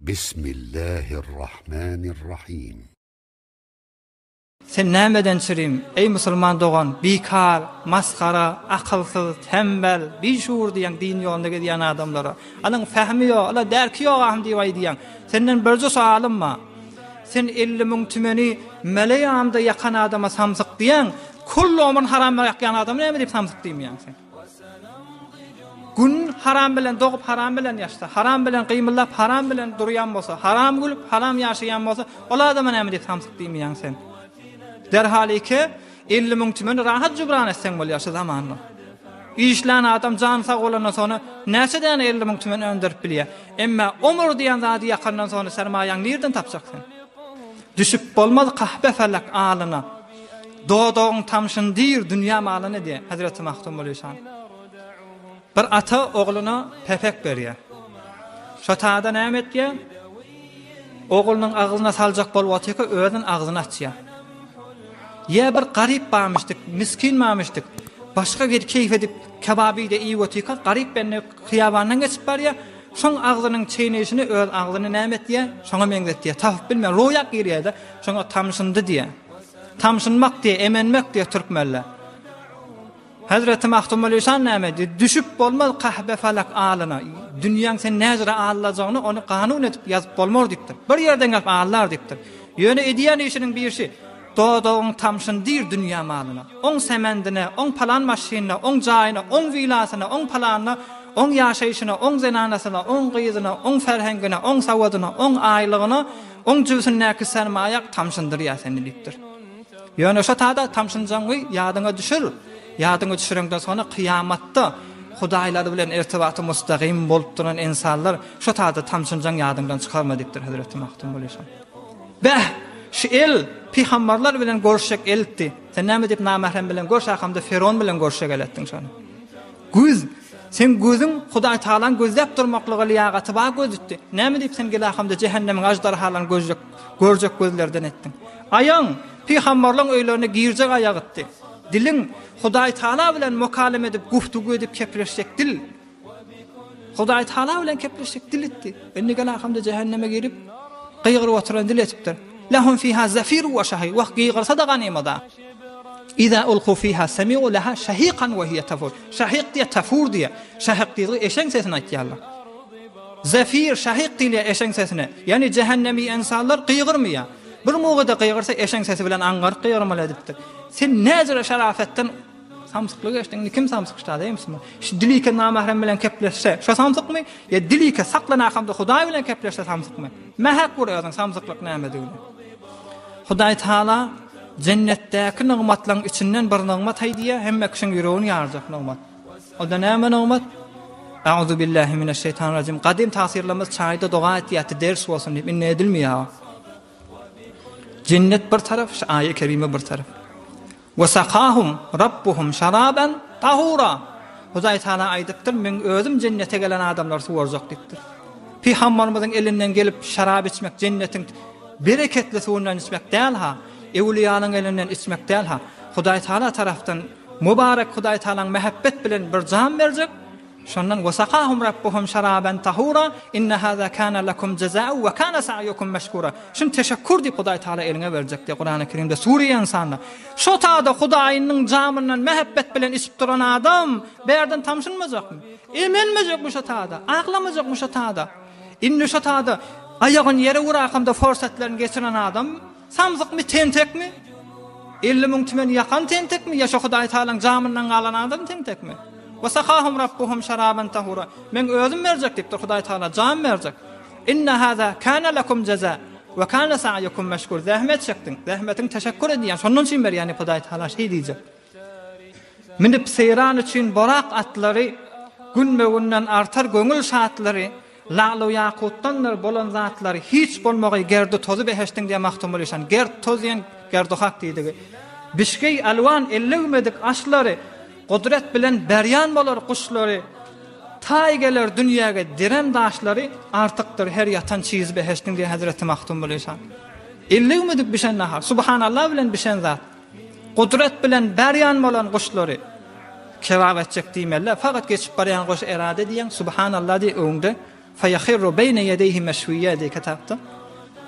Bismillahirrahmanirrahim. Sen nämeden çirim, eý musulman dogan, bikar, masgara, akylsyz, tembel, bişuur diýýäň din ýolunda gezýän adamlara. Alyň fähmi ýok, ala därki ýok ahym diýip aýdýaň. Senden birje soalym bar. Sen 50 müň tümeni mele ýamda ýakan adama samsyk diýýäň, kullu ömrüni haramda ýakýan adama näme diýip samsyk diýmeýäň sen? Gün haram bilen dogup haram bilen ýaşsa, haram bilen gymyldap haram bilen durýan bolsa, haram gülüp haram ýaşaýan bolsa, ol adama näme diýip samsyk diýmeýäň sen? Derhal iki 50 müň tümen rahat jubran etseň bolýar şu zamanda. Işlän adam jany sag bolandan soňra näçe däne 50 müň tümen öndürip bilýär. Emma omur diýen zady ýakandan soňra sermaýaňy nirden tapjak sen? Düşüp bolmaz kahpe felek alyna. Dodagyň tamşyn diýr dünýä malyny diýýär Hezreti Magtymguly şan. Bir ata ogluna pepek berýär. Şo tada näme etýär? Oglunyň agzyna saljak bolup otyrka özüniň agzyny açýar. Ýa bir garyp barmyşdyk, miskin barmyşdyk. Başga bir keýp edip kebaby-da iýip otyrka garyp bende hyýabandan geçip barýar. Şoň agzynyň çeýneýşini öz agzyny näme etýär? Şoňa meňzetýär. Tapyp bilmän roýak girýär-de, şoňa tamşyndy diýýär. Tamşynmak diýýär, emenmek diýýär türkmenler. Hezreti Magtymguly şan näme diýýär? Düşüp bolmaz kahbe falak alyna. Dünýäň sen näjüre allajagyny ony kanun edip ýazyp bolmar diýipdir. Bir ýerden gelip allar diýipdir. Ýöne edýän işiniň birşi, Dodagyň tamşyn diýr dünýä malyna. Oň semendine, oň palan maşynyna, oň jaýyna, oň wilasyna, oň palanyna, oň ýaşaýşyna, oň zenanasyna, oň gyzyna, oň ferhengine, oň sawadyna, oň aýlygyna, oň jübüsindäki sermaýa tamşyndyrýar seni diýipdir. Ýöne şo tada tamşynjaňy ýadyňa düşür. Ýadyňa düşüreňden soňra kyýamatda Hudaýlar bilen irtibaty mustagym bolup duran ynsanlar şo tada tamşynjaň ýadyňdan çykarma diýipdir Hezreti Magtymguly şa. Beh, şu el pygambarlar bilen görüşjek eltdi. Sen näme diýip namährem bilen görüş akamda Feron bilen görüşjek el etdiň şony. Göz, seň gözüň Hudaý Tagalaň gözläp durmaklyga lyýagaty bar göz etdi. Näme diýip sen gel akamda jähennemiň aždarhalaryny gözjek, görjek gözlerden etdiň. Aýaň, pygambarlaň öýlerine girjek aýak etdi. Diliň, Hudaý Tagala bilen mukaleme edip, guftugu edip kepleşjek dil. Hudaý Tagala bilen kepleşjek dil etdi. Indi gel akamda jähenneme girip, gygyryp oturan dil etipdir. Lehum fiha zefir we şahik. Wah, gygyrsa-da ganymada. Iza ulku fiha semi'u leha şahikan we hiye tafur. Şahik diýe tafur diýe. Şahik diýdigi eşeň sesini aýtýarlar. Zefir, şahik diýilýär eşeň sesine. Ýagny jähennemi ynsanlar gygyrmaýar. Bir mugyda gygyrsa eşeň sesi bilen aňňaryp gygyrmaly edipdir. Sen näjüre şerafetden Samsyklyk eşdiň, indi kim samsyk ştada eý musulman? Şu dilike namahrem bilen kepleşse, şo samsykmy? Ýa dilike saklan akamda Hudaý bilen kepleşse samsykmy? Mähek bur özüň samsyklyk nämedigini. Hudaý Taala jennetdäki nygmatlaryň içinden bir nygmat aýdýar, hemme kişiň ýüregini ýarjak nygmat. O da näme nygmat? Auzu billahi mineşşeýtanirrajim. Gadym tagsyrylarymyz çaýda doga etýärdi, ders bolsun diýip, indi edilmeýär. Jennet bir taraf, şu aýa kerime bir taraf. We sakahum rabbuhum şaraban tahura. Hudaý Taala aýdypdyr, Meň özüm jennete gelen adamlary suwarjak diýipdir. Pygambarymyzyň elinden gelip şarap içmek jennetiň bereketli suwundan içmek däl-ha, ewliýalaryň elinden içmek däl-ha. Hudaý Taala tarapdan mübarek Hudaý Taalaň mähebbet bilen bir jam berjek, Şondan Wesakahum rabbuhum şaraben tahura inne haza kana lekum jezaa we kana sa'yukum meşkura. Şuny teşekkur diýip Hudaý Taala eliňe berjek diýip Kurany Kerimde sure Ensanda. Şo tada Hudaýynyň jamyndan mähebbet bilen içip duran adam bärden tamşynmajakmy? Emenmejekmi şo tada? Aglamajakmy şo tada? Indi şo tada aýagyny ýere urakamda forsatlaryny geçiren adam Samsykmy, tentekmi? 50 müň tümen ýakan tentekmi ýa şo Hudaý Tagalaň jamyndan galan adam tentekmi? Wa sakahum rabbuhum şaraban tahura. Men özüm berjek diýipdir Hudaý Tagala jam berjek. Inna haza kana lakum jaza we kana sa'yukum meşkur. Zähmet çekdiň. Zähmetiň teşekkür edýän. Şondan üçin berýän diýip Hudaý Tagala şeý diýjek. Münüp seýran üçin borak atlary, günbe-günden artar göňül şatlary. Lagl-u-ýakutdandyr bolan zatlary hiç bolmagy gerdi-tozy behişdiň diýen Magtymguly şan. Gerd toz diýen gerdi-hak diýdigi. Bişgeý alwan ellegmedik aşlary, Gudrat bilen berýan bolar guşlary, Taý geler dünýäge direm daşlary, Artykdyr her ýatan çiz behişdiň diýen Hezreti Magtymguly şan. Ellegmedik bişen nahar, Subhanallah bilen bişen zat. Gudrat bilen berýan bolan guşlary kebap etjek diýmeliler. Fakat geçip barýan guş erade diýýäň, Subhanallah diý öňde. Feýehirru beýne ýedeýhi meşwiýýe diýip kitapda.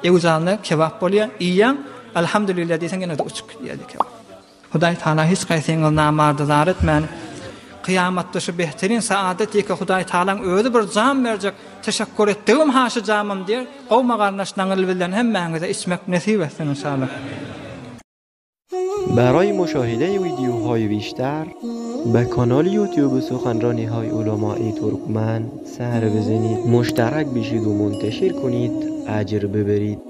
Ewzanda kebap bolýar, iýýäň, Elhamdülillah diýseň ýene-de uçup gidýär diýip kebap. Hudaý Taala hiç gaýsyňyzy namarda zar etmän, kyýamatda şu behterin saadet ýeke Hudaý Taalaň özi bir jam berjek, teşekkur etdigim ha şu jamym diýer, gowma garyndaş naňyl bilen hemmäňize içmek nesip etsin inşallah. برای مشاهده ویدیوهای بیشتر به کانال یوتیوب سخنرانی های علمای ترکمن سر بزنید مشترک بشید و منتشر کنید اجر ببرید.